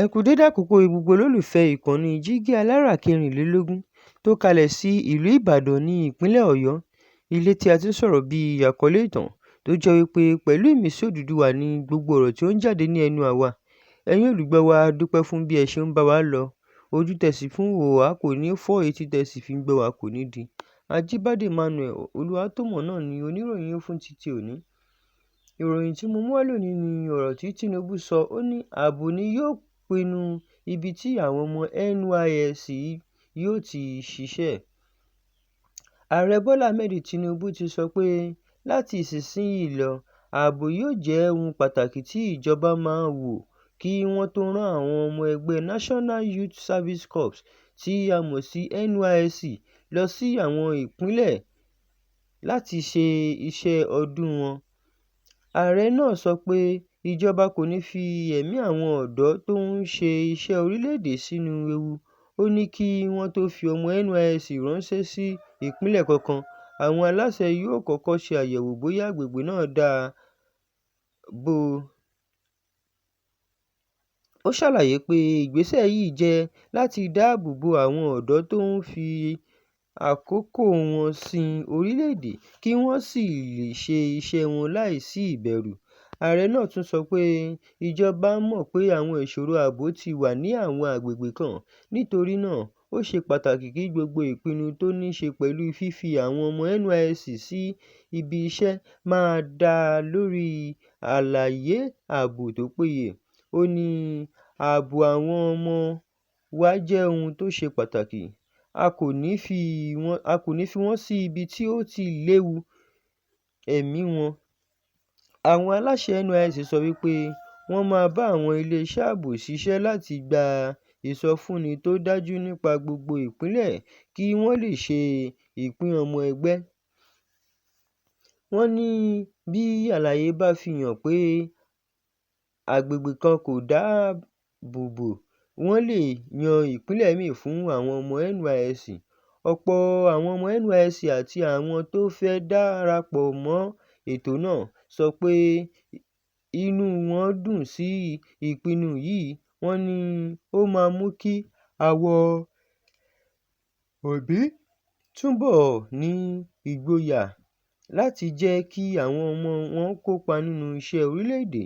Ẹ kú dédé àkókò yìí gbogbo olólùfẹ́ ìkànnì Jígí Alára 24 tó kalẹ̀ sí ìlú Ìbàdàn ní ìpínlẹ̀ Ọ̀yọ́, ilé tí a ti ń sọ̀rọ̀ bí àkọlé ìtàn tó jẹ́ wípé pẹ̀lú ìmísí Odùduwà ní gbogbo ọ̀rọ̀ tí ó ń jáde ní ẹnu àwa. Ẹ̀yin olùgbọ́ wa, a dúpẹ́ fún bí ẹ ṣe ń bá wa lọ. Ojú tẹ̀sí fún wò wá kò ní fọ́, etí tẹ̀sí fi ń gbọ́ wa kò ní di. Ajíbádé Emmanuel Olúwatómọ̀ náà ni oníròyìn fún títí òní. Ìròyìn tí mo mú wá lónìí ni ọ̀rọ̀ tí Tinubu sọ. Ó ní ààbò ni yóò pinnu ibi tí àwọn ọmọ NYSC yóò ti ṣiṣẹ́. Ààrẹ Bọ́lá Ahmed Tinubu ti sọ pé láti ìsinsìnyí lọ, ààbò yóò jẹ́ ohun pàtàkì tí ìjọba máa wò kí wọ́n tó rán àwọn ọmọ ẹgbẹ́ National Youth Service Corps tí a mọ̀ sí NYSC lọ sí àwọn ìpínlẹ̀ láti ṣe iṣẹ́ ọdún wọn. Ààrẹ náà sọ pé ìjọba kò ní fi ẹ̀mí àwọn ọ̀dọ́ tó ń ṣe iṣẹ́ orílẹ̀-èdè sínú ewu. Ó ní kí wọ́n tó fi ọmọ NYSC ránṣẹ́ sí ìpínlẹ̀ kankan, àwọn aláṣẹ yóò kọ́kọ́ ṣe àyẹ̀wò bóyá agbègbè náà dáa bó. Ó ṣàlàyé pé ìgbésẹ̀ yìí jẹ́ láti dáàbò bo àwọn ọ̀dọ́ tó ń fi àkókò wọn sin orílẹ̀-èdè kí wọ́n sì lè ṣe iṣẹ́ wọn láìsí ìbẹ̀rù. Ààrẹ náà tún sọ pé ìjọba mọ̀ pé àwọn ìṣòro ààbò ti wà ní àwọn agbègbè kan, nítorí náà ó ṣe pàtàkì kí gbogbo ìpinnu tó ní ṣe pẹ̀lú fífi àwọn ọmọ NYSC sí ibi iṣẹ́ máa dá lórí àlàyé ààbò tó péye. Ó ní ààbò àwọn ọmọ wa jẹ́ ohun tó ṣe pàtàkì. A kò ní fi wọ́n sí ibi tí ó ti léwu ẹ̀mí wọn. Àwọn aláṣẹ NYSC sọ wípé wọ́n máa bá àwọn ilé-iṣẹ́ ààbò ṣiṣẹ́ láti gba ìsọfúnni tó dájú nípa gbogbo ìpínlẹ̀ kí wọ́n lè ṣe ìpín ọmọ ẹgbẹ́. Wọ́n ní bí àlàyé bá fi hàn pé agbègbè kan kò dáàbò bò, wọ́n lè yan ìpínlẹ̀ míì fún àwọn ọmọ NYSC. Ọ̀pọ̀ àwọn ọmọ NYSC àti àwọn tó fẹ́ darapọ̀ mọ́ ètò náà sọ pé inú wọn dùn sí ìpinnu yìí. Wọ́n ní ó máa mú kí àwọn òbí túbọ̀ ní ìgboyà láti jẹ́ kí àwọn ọmọ wọn kópa nínú iṣẹ́ orílẹ̀-èdè.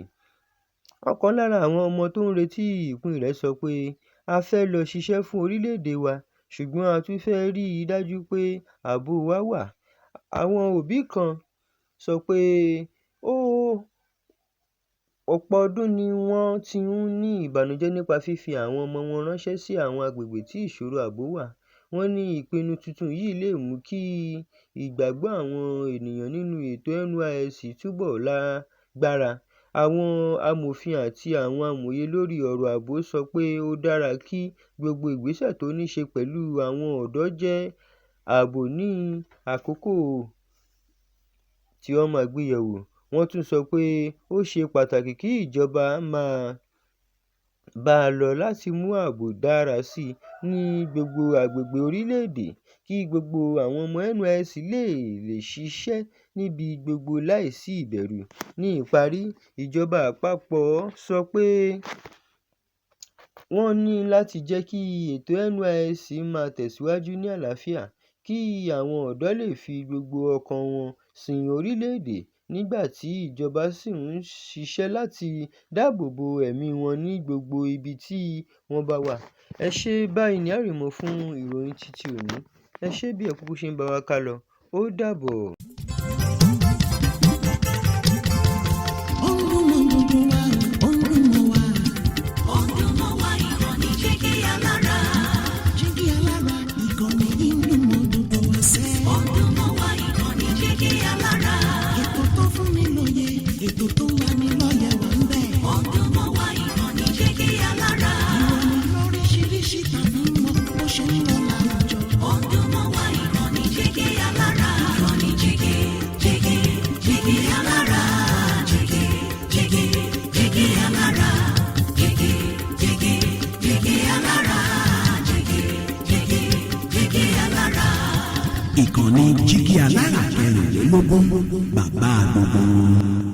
Ọ̀kan lára àwọn ọmọ tó ń retí ìpín rẹ̀ sọ pé, "A fẹ́ lọ ṣiṣẹ́ fún orílẹ̀-èdè wa, ṣùgbọ́n a tún fẹ́ rí i dájú pé ààbò wa wà." Àwọn òbí kan sọ pé ọ̀pọ̀ ọdún ni wọ́n ti ń ní ìbànújẹ́ nípa fífi àwọn ọmọ wọn ránṣẹ́ sí àwọn agbègbè tí ìṣòro ààbò wà. Wọ́n ní ìpinnu tuntun yìí lè mú kí ìgbàgbọ́ àwọn ènìyàn nínú ètò NYSC túbọ̀ lágbára. Àwọn amòfin àti àwọn amòye lórí ọ̀rọ̀ ààbò sọ pé ó dára kí gbogbo ìgbésẹ̀ tó ní ṣe pẹ̀lú àwọn ọ̀dọ́ jẹ́ ààbò ní àkókò tí wọ́n máa gbé yẹ̀wò. Wọ́n tún sọ pé ó ṣe pàtàkì kí ìjọba máa bá a lọ láti mú ààbò dára sí i ní gbogbo agbègbè orílẹ̀-èdè kí gbogbo àwọn ọmọ NYSC lè lè ṣiṣẹ́ níbi gbogbo láìsí ìbẹ̀rù. Ní ìparí, ìjọba àpapọ̀ sọ pé wọ́n ní láti jẹ́ kí ètò NYSC máa tẹ̀síwájú ní àlàáfíà, kí àwọn ọ̀dọ́ lè fi gbogbo ọkàn wọn sin orílẹ̀-èdè nígbà tí ìjọba sì ń ṣiṣẹ́ láti dáàbò bo ẹ̀mí wọn ní gbogbo ibi tí wọ́n bá wà. Ẹ ṣé, báyìí ní àrìmọ́ fún ìròyìn títí òní. Ẹ ṣé bí ẹ kúkú ṣe ń bá wa kálọ. Ó dàbọ̀. Ó ń dún mọ́ gbogbo wa, ó ń dún mọ́ wa. Ó ń dún mọ́ wa, ìkànnì Jígí Alára. Jígí Alára, ìkànnì yìí ń dún mọ́ gbogbo wa sẹ́. Ó ń dún mọ́ wa, ìkànnì Jígí Alára. Ètò tó fún ni lóye, ètò tó ń lani lọ́yẹ̀ wà ń bẹ̀. Ó ń dún mọ́ wa, ìkànnì Jígí Alára. Ìròyìn lóríṣiríṣi tàbí mọ bó ṣe ń lọ láwùjọ. Ó ń dún mọ́ wa, ìkànnì Jígí Alára. Ìkànnì Jígí, Jígí, Jígí Alára. Jígí, Jígí, Jígí Alára. Jígí, Jígí, Jígí Alára. Jígí, Jígí, Jígí Alára. Ìkànnì Jígí Alára 24, bàbá gbogbo.